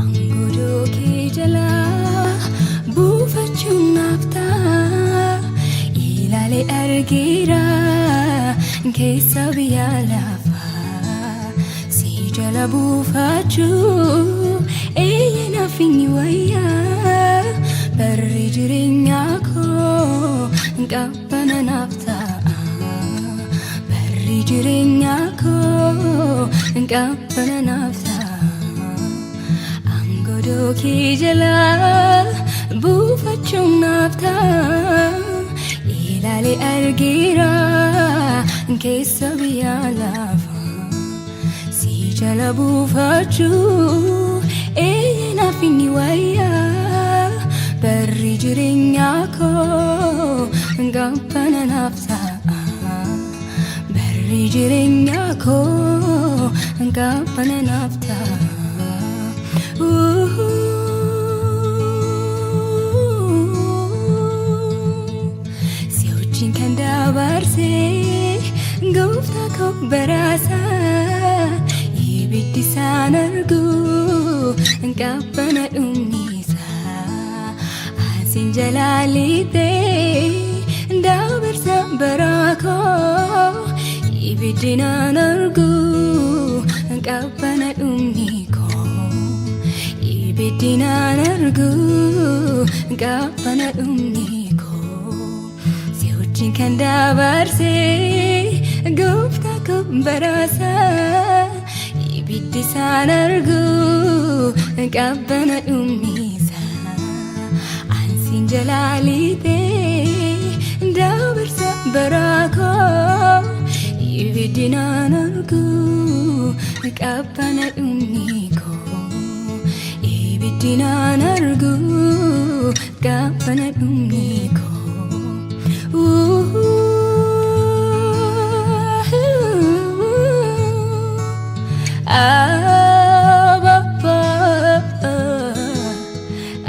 Angodoo kee jalaa buufachuun naaf ta'a. Ilaalee argeera keessa biyya lafaa. Si jala buufachuu eeyyee naaf inni wayyaa. Barri jireenyaa koo qabbana naaf ta'a. Barri jireenyaa koo qabbana naaf ta'a. Angodoo kee jalaa buufachuun naaf ta'a. Ilaalee argeera keessa biyya lafaa. Si jala buufachuu eeyyee naaf inni wayyaa. Barri jireenyaa koo qabbana naaf ta'a. Barri jireenyaa koo qabbana naaf ta'a. Si wajjin kan dabarsee gooftaa koo baraasaa ibiddi isaan argu qabbana dhumnisaa asiin jalaa lixee dabarsa baraa koo ibiddi naan argu qabbana dhumni koo ibiddi naan argu qabbana dhumni koo si wajjin kan dabarsee gooftaa koo baraasaa ibiddi isaan argu qabbana dhumnisaa ansiin jalaa lixee dabarsa baraa koo ibiddi naan argu qabbana dhumni koo ibiddi naan argu qabbana dhumni koo. Abba,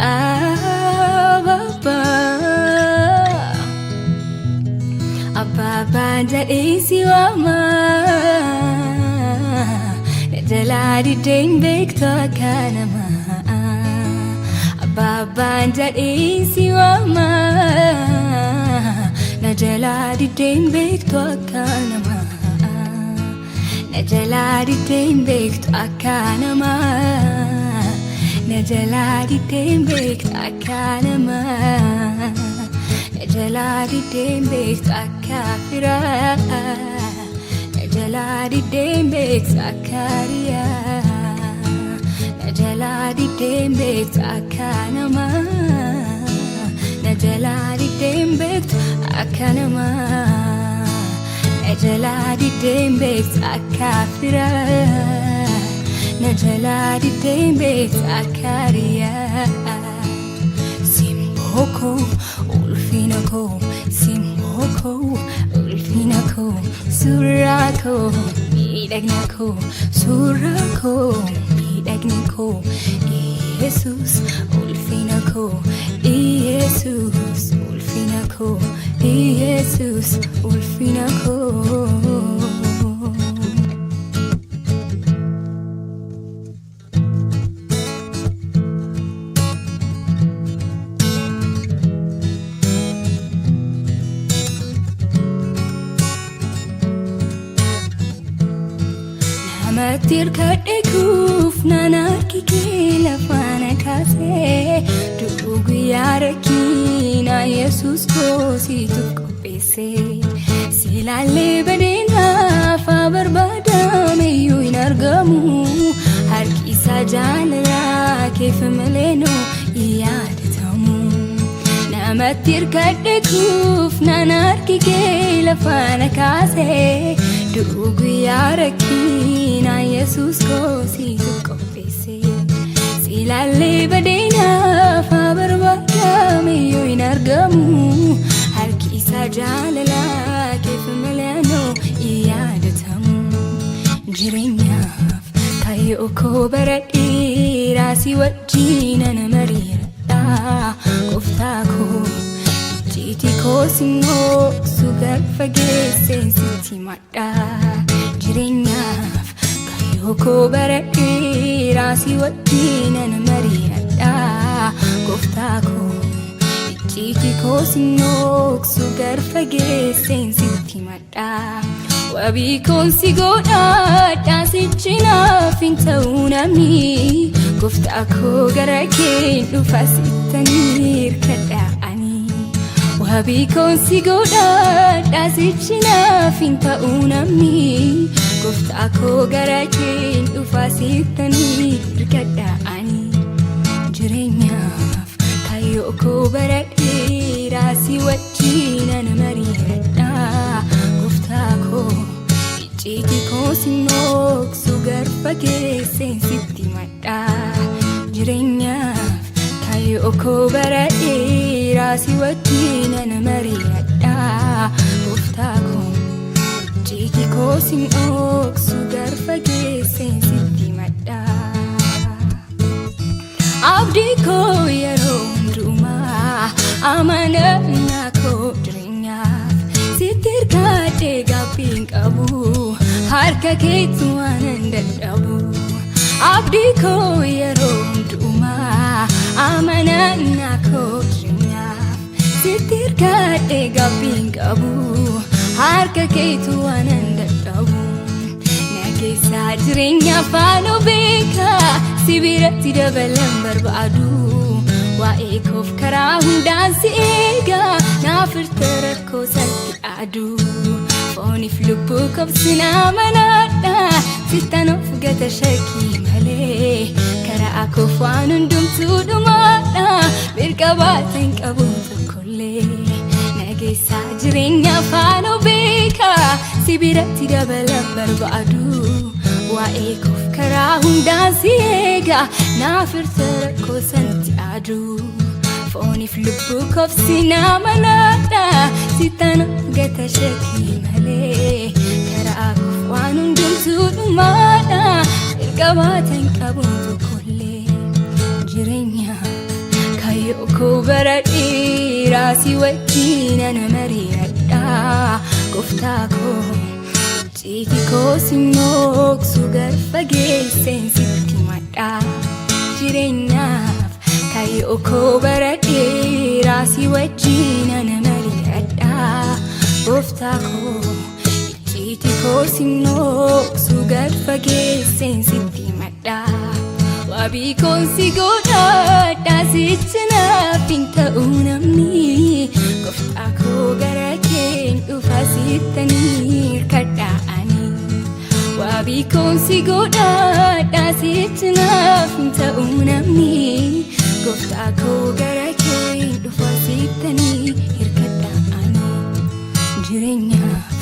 Abba, Abbaa jedhee si waama. Jalaa diddeen beektu akka namaa. Abbaan jedhee si waama. Na jalaa diddeen beektu akka namaa. Na jalaa diddeen beektu akka namaa. Na jalaa diddeen beektu akka namaa. Na jalaa diddeen beektu akka firaa. Na jalaa diddeen beektu akka riyaa. Na jalaa diddeen beektu akka namaa. Na jalaa diddeen beektu akka namaa. Na jalaa diddeen beektu akka firaa. Na jalaa diddeen beektu akka riyaa. Simboo koo ulfina koo, simboo koo ulfina koo, suuraa koo miidhagna koo, suuraa koo miidhagna koo, Yesus ulfina koo, Yesus ulfina koo, Yesus ulfina koo. Namatti hirkadhe kuufnaan harki kee lafaan kaasee du'u guyyaa rakkinaa Yesuus koo situ qopheesse. Silaallee badeenaaf barbaadame iyyuu hin argamu. Harki isaa jaalalaa keef malee nuu yaadatamu. Namatti hirkadhe kuufnaan harki kee lafaan kaasee du'u guyyaa rakkinaa Yesuus koo situ qopheesse. Silaallee badeenaaf barbaadame iyyuu hin argamu. Harki isaa jaalalaa keef malee nuu yaadatamu. Jireenyaaf kaayyoo koo bara dheeraa si wajjin ana mariiradha. Gooftaa koo icciitii koo simmoo sugar fageesseen sitti madha. Jireenyaaf kaayyoo Kaayyoo koo bara dheeraa si wajjinan mari'adha. Gooftaa koo icciitii koo sin dhoksu gar fageesseen sitti himadha. Wabii koon si godhadha sichi naaf hin ta'u namni. Gooftaa koo gara keen dhufa sittan hirkadha ani. Wabii koon si godhadha sichi naaf hin ta'u namni. Gooftaa koo gara keen dhufa sittan hirkadha ani. Jireenyaaf kaayyoo koo bara dheeraa si wajjinan mari'adha. Gooftaa koo icciitii koo sin dhoksu gar fageesseen sitti himadha. Jireenyaaf kaayyoo koo bara dheeraa si wajjinan mari'adha. Gooftaa koo icciitii koo sin dhoksu gar fageesseen sitti himadha. Abdii koo yeroo hundumaa amanannaa koo jireenyaaf sitti hirkadhee gaabbii hin qabu harka keetti waan hin dadhabu. Abdii koo yeroo hundumaa amanannaa koo jireenyaaf sitti hirkadhee gaabbii hin qabu harka keetti waan hin dadhabu. Na keessaa jireenya faana beeka si biratti dabalan barbaadu. Waa'ee koof karaa hundaan si eega naaf hirta rakkoo satti aduu. Fooniif lubbuu koobsina manaadha sittan of gata shakkii malee. Karaa koof waan hundumtuu dhumaadha mirga baata hin qabu tokkollee. Na keessaa jireenya faana beeka si biratti dabalan barbaadu. Waa'ee koof karaa hundaan si eega naaf hirta rakkoo sanatti aduu. Fooniif lubbuu koobsina manaadha sittan of gata shakkii malee. Karaa koof waan hundumtuu dhumaadha mirga baata hin qabu tokkollee. Jireenya kaayyoo koo bara dheeraa si wajjinan mari'adha. Gooftaa koo icciitii koo sin dhoksu gar fageesseen sitti himadha. Jireenyaaf kaayyoo koo bara dheeraa si wajjinan mari'adha. Gooftaa koo icciitii koo sin dhoksu gar fageesseen sitti himadha. Wabii koon si godhadha sichi naaf hin ta'u namni. Gooftaa koo gara keen dhufa sittan hirkadha ani. Wabii koon si godhadha sichi naaf hin ta'u namni. Gooftaa koo gara keen dhufa sittan hirkadha ani. Jireenyaaf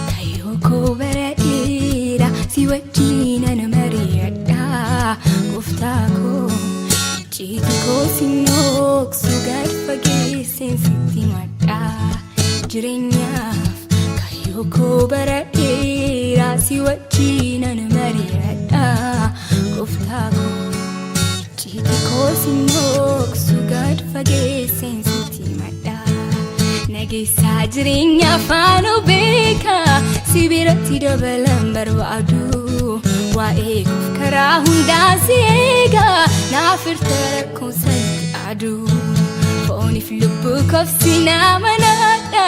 kaayyoo koo bara dheeraa si wajjinan mari'adha. Gooftaa koo icciitii koo sin dhoksu gad fageesseen sitti himadha. Jireenyaaf kaayyoo koo bara dheeraa si wajjinan mari'adha. Gooftaa koo icciitii koo sin dhoksu gad fageesseen sitti himadha. Na keessaa jireenya faana beeka si biratti dabalan barbaadu. Waa'ee koof karaa hundaan si eega naaf hirta rakkoo sanatti aduu. Fooniif lubbuu koobsi nama naadha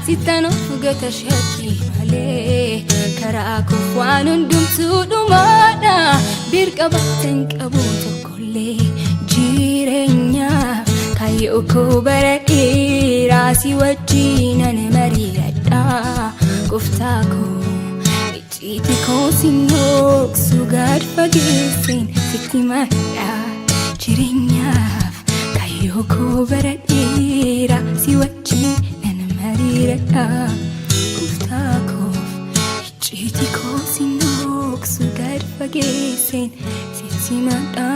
sittan of gata shakkii malee. Karaa koof waan hundumtuu dhumaadha birqa baatan qabu tokkollee. Jireenyaaf kaayyoo koo bara dheeraa si wajjinan mari'adha. Gooftaa koo icciitii koo sin dhoksu gad fageesseen sitti himadha. Jireenyaaf kaayyoo koo bara dheeraa si wajjinan mari'adha. Gooftaa koo icciitii koo sin dhoksu gad fageesseen sitti himadha.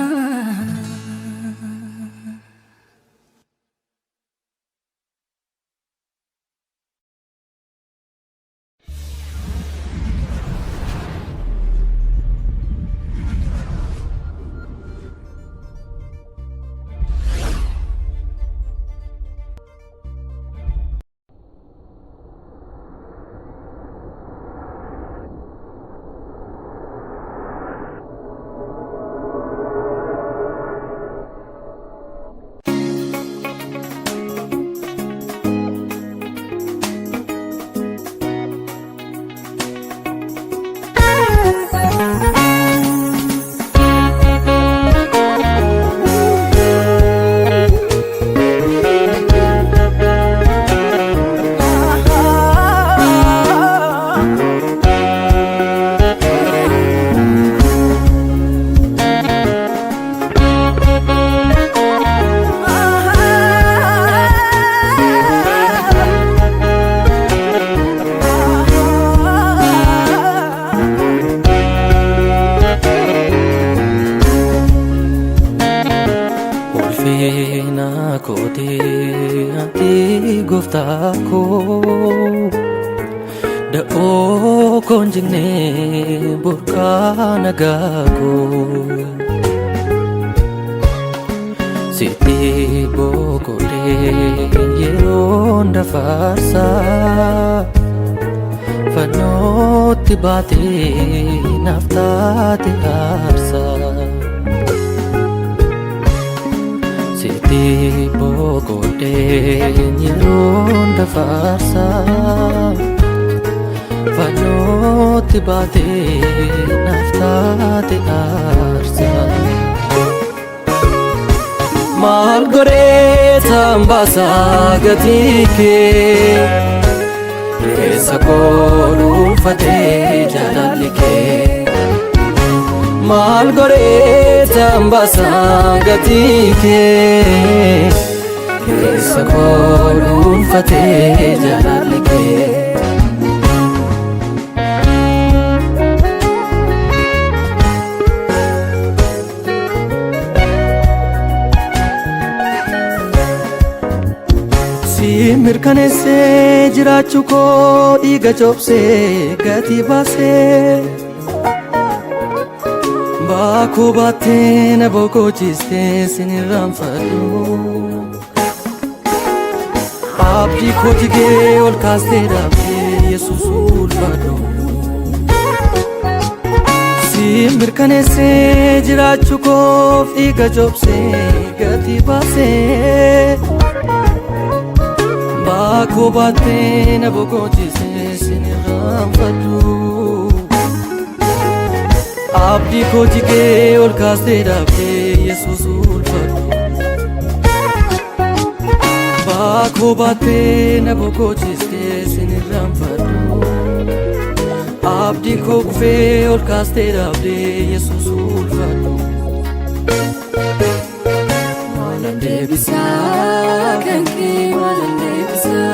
gooftaa koo da'oo koo hin jigne burqaa nagaa koo sitti boqodhee yeroon dafarsaa fannootti baatee naaf taate aarsaa. Sitti boqodhee yeroon dafarsaa fannootti baatee naaf taate aarsaa. Maal godhee tambaasaa gatii kee keessa koo dhuunfatee jaalalli kee. Maal godhee tambaasaa gatii kee keessa koo dhuunfatee jaalalli kee. Si mirkaneessee jiraachuu koo dhiiga coobsee gatii baasee baakuu baattee na boqochiistee sin irraanfadhu. Abdii koo jigee ol kaastee dhaabdee Yesuus ulfaadhu. Si mirkaneessee jiraachuu koof dhiiga coobsee gatii baasee. Baakuu baattee na boqochiistee sin irraanfadhu. Abdii koo jigee ol kaastee dhaabdee Yesuus ulfaadhu. Baakuu baattee na boqochiistee sin irraanfadhu. Abdii koo kufee ol kaastee dhaabdee Yesuus ulfaadhu. Maalan deebisaa kan kee maalan deebisaa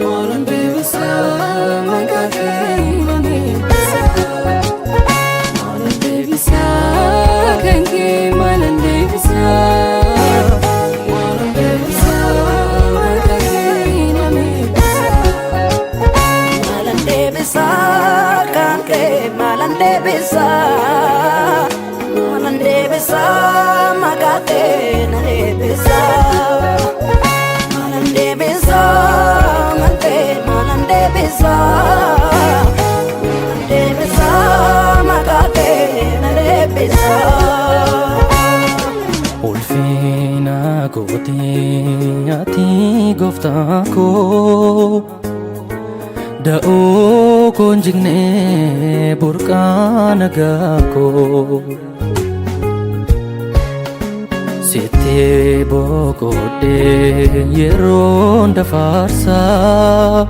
maalan deebisaa maqaa kee maalan deebisaa maalan deebisaa kan kee maalan deebisaa maalan deebisaa maqaa kee maalan deebisaa. Maalan deebisaa kan kee maalan deebisaa maalan deebisaa maqaa kee na deebisaa maalan deebisaa kan kee maalan deebisaa maalan deebisaa maqaa kee na deebisaa. Ulfina gootee ati gooftaa koo da'oo koo hin jigne burqaa nagaa koo sitti boqodhee yeroon dafarsaa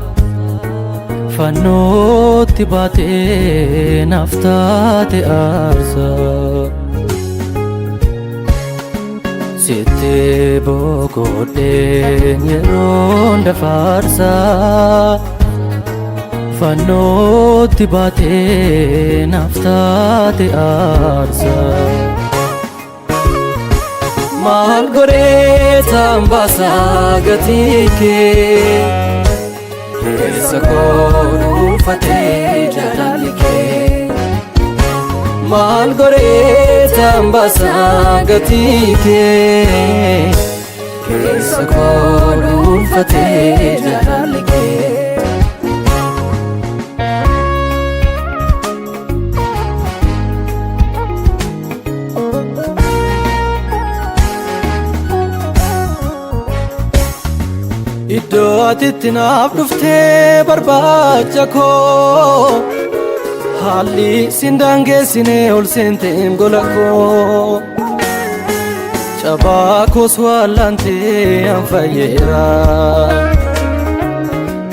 fannootti baatee naaf taate aarsaa. Sitti boqodhee yeroon dafarsaa fannootti baatee naaf taate aarsaa. Maal godhee tambaasaa gatii kee keessa koo dhuunfatee jaalalli kee. Maal godhee tambaasaa gatii kee keessa koo dhuunfatee jaalalli kee. Iddoo ati itti naaf dhuftee barbaacha koo haalli sin daangeessinee ol seenteem gola koo cabaa koos wallaantee an fayyeera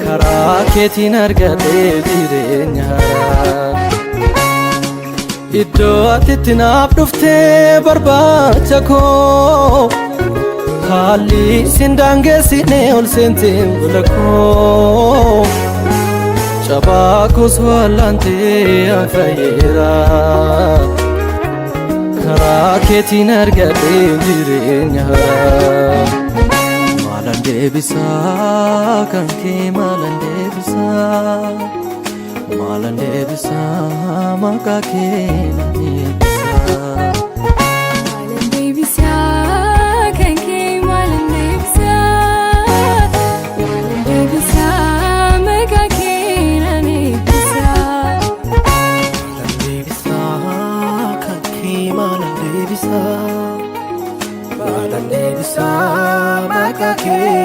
karaa keetiin argadhee jireenya haaraa. Iddoo ati itti naaf dhuftee barbaacha koo haalli sin daangeessinee ol seenteem gola koo cabaa koos wallaantee an fayyeera karaa keetiin argadhee jireenya haaraa. Maalan Maalan deebisaa kan kee, maalan deebisaa, maalan deebisaa maqaa kee nan eebbisaa. Maalan deebisaa kan kee, maalan deebisaa, maalan deebisaa maqaa kee nan eebbisaa. Maalan deebisaa kan kee, maalan deebisaa, maalan deebisaa maqaa kee.